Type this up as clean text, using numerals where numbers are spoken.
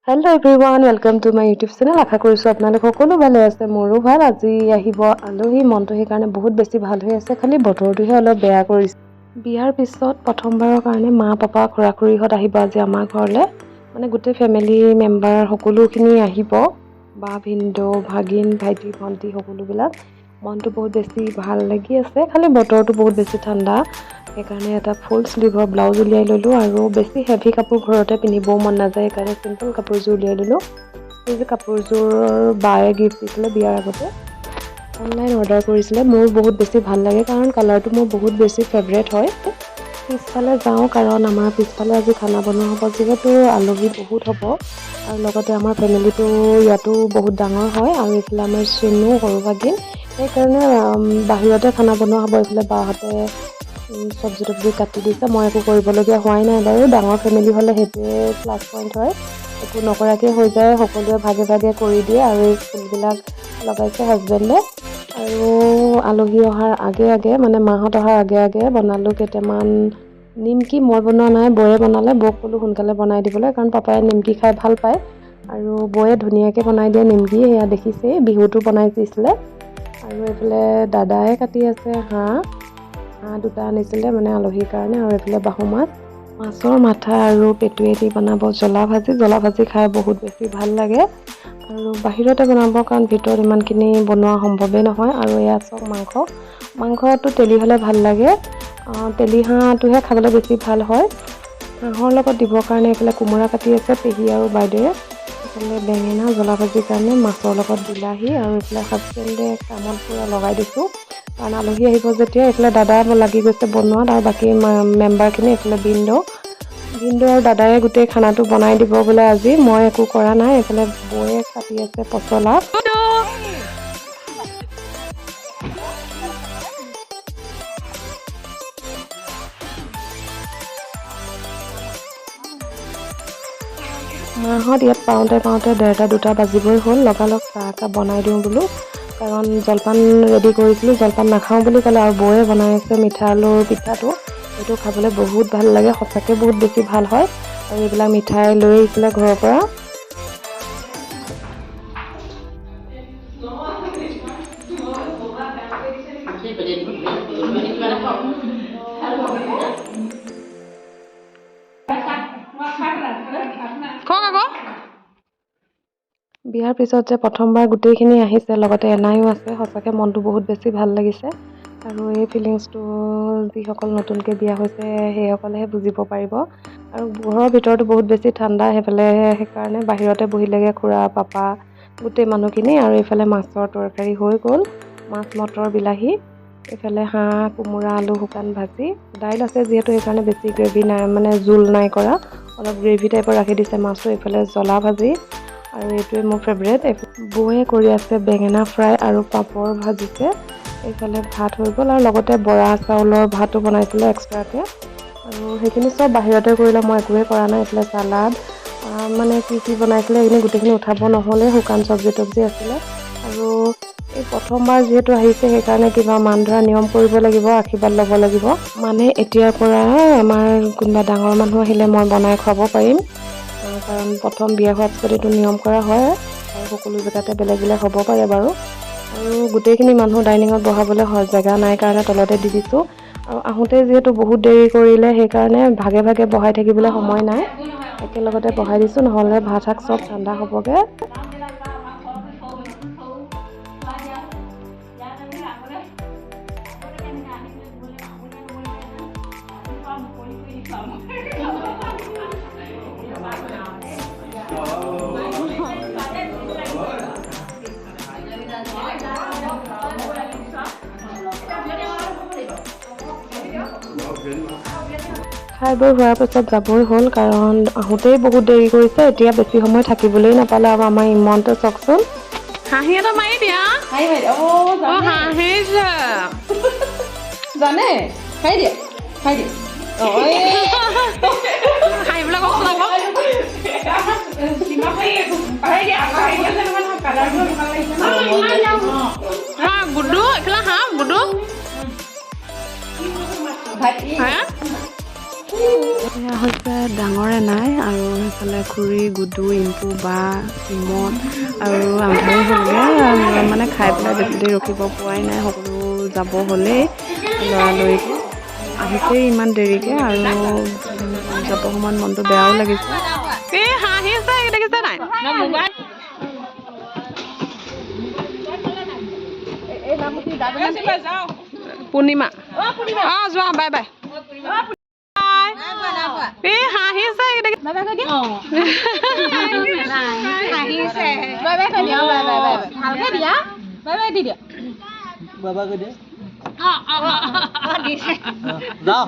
Hello everyone, welcome to my YouTube channel. আশা কৰিছোঁ আপোনালোক সকলো ভালে আছে। মোৰো ভাল। আজি আহিব আলহী, মনটো সেইকাৰণে বহুত বেছি ভাল হৈ আছে। খালি বতৰটোহে অলপ বেয়া কৰিছে। বিয়াৰ পিছত প্ৰথমবাৰৰ কাৰণে মা, পাপা, খুৰা খুৰীহঁত আহিব আজি আমাৰ ঘৰলৈ। মানে গোটেই ফেমিলি মেম্বাৰ সকলোখিনি আহিব, বা, ভিনদেউ, ভাগিন, ভাইটি, ভণ্টি সকলোবিলাক। মনটো বহুত বেছি ভাল লাগি আছে। খালি বতৰটো বহুত বেছি ঠাণ্ডা, সেইকাৰণে এটা ফুল শ্লিভৰ ব্লাউজ উলিয়াই ল'লোঁ। আৰু বেছি হেভি কাপোৰ ঘৰতে পিন্ধিবও মন নাযায়, সেইকাৰণে চিম্পল কাপোৰযোৰ উলিয়াই ল'লোঁ। এই যে কাপোৰযোৰ বায়ে গিফ্ট দিছিলে বিয়াৰ আগতে, অনলাইন অৰ্ডাৰ কৰিছিলে। মোৰ বহুত বেছি ভাল লাগে, কাৰণ কালাৰটো মোৰ বহুত বেছি ফেভৰেট হয়। পিছফালে যাওঁ, কাৰণ আমাৰ পিছফালে আজি খানা বনোৱা হ'ব, যিহেতু আলহী বহুত হ'ব আৰু লগতে আমাৰ ফেমিলিটো ইয়াতো বহুত ডাঙৰ হয়। আৰু এইফালে আমাৰ চিনু, সৰু ভাগিন, সেইকাৰণে বাহিৰতে খানা বনোৱা হ'ব। এইফালে বাহঁতে চব্জি তব্জি কাটি দিছে, মই একো কৰিবলগীয়া হোৱাই নাই বাৰু। ডাঙৰ ফেমিলি হ'লে সেইটোৱে প্লাছ পইণ্ট হয়, একো নকৰাকৈ হৈ যায়, সকলোৱে ভাগে ভাগে কৰি দিয়ে। আৰু এই ফুলবিলাক লগাইছে হাজবেণ্ডে। আৰু আলহী অহাৰ আগে আগে, মানে মাহঁত অহাৰ আগে আগে বনালোঁ কেইটামান নিমকি। মই বনোৱা নাই, বৌয়ে বনালে। বৌক ক'লোঁ সোনকালে বনাই দিবলৈ, কাৰণ পাপাই নিমকি খাই ভাল পায় আৰু বৌয়ে ধুনীয়াকৈ বনাই দিয়ে নিমকি। সেয়া দেখিছেই, বিহুতো বনাই দিছিলে। আৰু এইফালে দাদাই কাটি আছে হাঁহ। হাঁহ দুটা আনিছিলে মানে আলহীৰ কাৰণে। আৰু এইফালে বাহু মাছ, মাছৰ মাথা আৰু পেটুৱেদি বনাব জ্বলা ভাজি। জ্বলা ভাজি খাই বহুত বেছি ভাল লাগে। আৰু বাহিৰতে বনাব, কাৰণ ভিতৰত ইমানখিনি বনোৱা সম্ভৱেই নহয়। আৰু এয়া চাওক মাংস। মাংসটো তেলি হ'লে ভাল লাগে, তেলি হাঁহটোহে খাবলৈ বেছি ভাল হয়। হাঁহৰ লগত দিবৰ কাৰণে এইফালে কোমোৰা কাটি আছে পেহী আৰু বাইদেৱে। এইফালে বেঙেনা জ্বলা ভাজিৰ কাৰণে, মাছৰ লগত বিলাহী। আৰু এইফালে হাজবেণ্ডে কামত পূৰা লগাই দিছোঁ, কাৰণ আলহী আহিব যেতিয়া। এইফালে দাদা লাগি গৈছে বনোৱাত আৰু বাকী মেম্বাৰখিনি। এইফালে ভিনদেউ, ভিনদেউ আৰু দাদায়ে গোটেই খানাটো বনাই দিব বোলে আজি, মই একো কৰা নাই। এইফালে বৌয়ে কাটি আছে পচলা। মাহঁত ইয়াত পাওঁতে পাওঁতে 1:30 2টা বাজিবই হ'ল। লগালগ চাহ একাপ বনাই দিওঁ বোলো, কাৰণ জলপান ৰেডি কৰিছিলোঁ, জলপান নাখাওঁ বুলি ক'লে। আৰু বৌয়ে বনাই আছে মিঠা আলুৰ পিঠাটো, সেইটো খাবলৈ বহুত ভাল লাগে, সঁচাকৈ বহুত বেছি ভাল হয়। আৰু এইবিলাক মিঠাই লৈ আহিছিলে ঘৰৰ পৰা। কওক আকৌ। বিয়াৰ পিছত যে প্ৰথমবাৰ গোটেইখিনি আহিছে, লগতে এনাইও আছে, সঁচাকৈ মনটো বহুত বেছি ভাল লাগিছে। আৰু এই ফিলিংছটো যিসকল নতুনকৈ বিয়া হৈছে, সেইসকলেহে বুজিব পাৰিব। আৰু ঘৰৰ ভিতৰতো বহুত বেছি ঠাণ্ডা সেইফালে, সেইকাৰণে বাহিৰতে বহিলেগৈ খুৰা, পাপা, গোটেই মানুহখিনি। আৰু এইফালে মাছৰ তৰকাৰী হৈ গ'ল, মাছ, মটৰ, বিলাহী। এইফালে হাঁহ, কোমোৰা, আলু শুকান ভাজি। দাইল আছে যিহেতু, সেইকাৰণে বেছি গ্ৰেভি নাই, মানে জোল নাই কৰা, অলপ গ্ৰেভি টাইপৰ ৰাখি দিছে মাছটো। এইফালে জ্বলা ভাজি আৰু এইটোৱে মোৰ ফেভৰেট। বৌয়ে কৰি আছে বেঙেনা ফ্ৰাই আৰু পাপৰ ভাজিছে। এইফালে ভাত হৈ গ'ল আৰু লগতে বৰা চাউলৰ ভাতো বনাইছিলে এক্সট্ৰাকৈ। আৰু সেইখিনি চব বাহিৰতে কৰিলে, মই একোৱেই কৰা নাই। এইফালে চালাড, মানে কি কি বনাইছিলে সেইখিনি গোটেইখিনি উঠাব নহ'লে, শুকান চব্জি তব্জি আছিলে। আৰু এই প্ৰথমবাৰ যিহেতু আহিছে, সেইকাৰণে কিবা মান ধৰা নিয়ম কৰিব লাগিব, আশীৰ্বাদ ল'ব লাগিব। মানে এতিয়াৰ পৰা আমাৰ কোনোবা ডাঙৰ মানুহ আহিলে মই বনাই খুৱাব পাৰিম, কাৰণ প্ৰথম বিয়া হোৱাৰ পিছত এইটো নিয়ম কৰা হয়। আৰু সকলো জেগাতে বেলেগ বেলেগ হ'ব পাৰে বাৰু। আৰু গোটেইখিনি মানুহ ডাইনিঙত বহাবলৈ জেগা নাই কাৰণে তলতে দি দিছোঁ। আৰু আহোঁতে যিহেতু বহুত দেৰি কৰিলে, সেইকাৰণে ভাগে ভাগে বহাই থাকিবলৈ সময় নাই, একেলগতে বহাই দিছোঁ, নহ'লে ভাত শাক চব ঠাণ্ডা হ'বগৈ। খাই বৈ হোৱাৰ পাছত যাবই হ'ল, কাৰণ আহোঁতেই বহুত দেৰি কৰিছে, এতিয়া বেছি সময় থাকিবলৈই নাপালে। আৰু আমাৰ ইমনটো চাওকচোন। হাঁহি এটা মাৰি দিয়া। অ, হাঁহিছে। জানে, খাই দিয়া, খাই দিয়া। হাঁহিবলৈ কওকচোন আকৌ। হা গুডু, এইফালে। হা গুডু। ভাইটি। হা। এয়া হৈছে ডাঙৰে নাই আৰু সেইফালে খুৰী, গুডু, ইম্পু, বা, ইমন আৰু আন্ধাৰো হ'লগৈ। মানে খাই পেলাই বেছি দেৰি ৰখিব পৰাই নাই, সকলো যাব হ'লেই লৰালৰিকৈ। আহিছেই ইমান দেৰিকৈ আৰু যাব সময়ত মনটো বেয়াও লাগিছে। এই হাঁহিছে, দেখিছে নাই? পূৰ্ণিমা, অঁ, যোৱা, বাই বাই। এই হাঁহিছে। বাই বাই কৈ দিয়া, বাই বাই, বাই বাই। ভালকে দিয়া, বাই বাই দি দিয়া। বাবা কৈ দে। যাওঁ।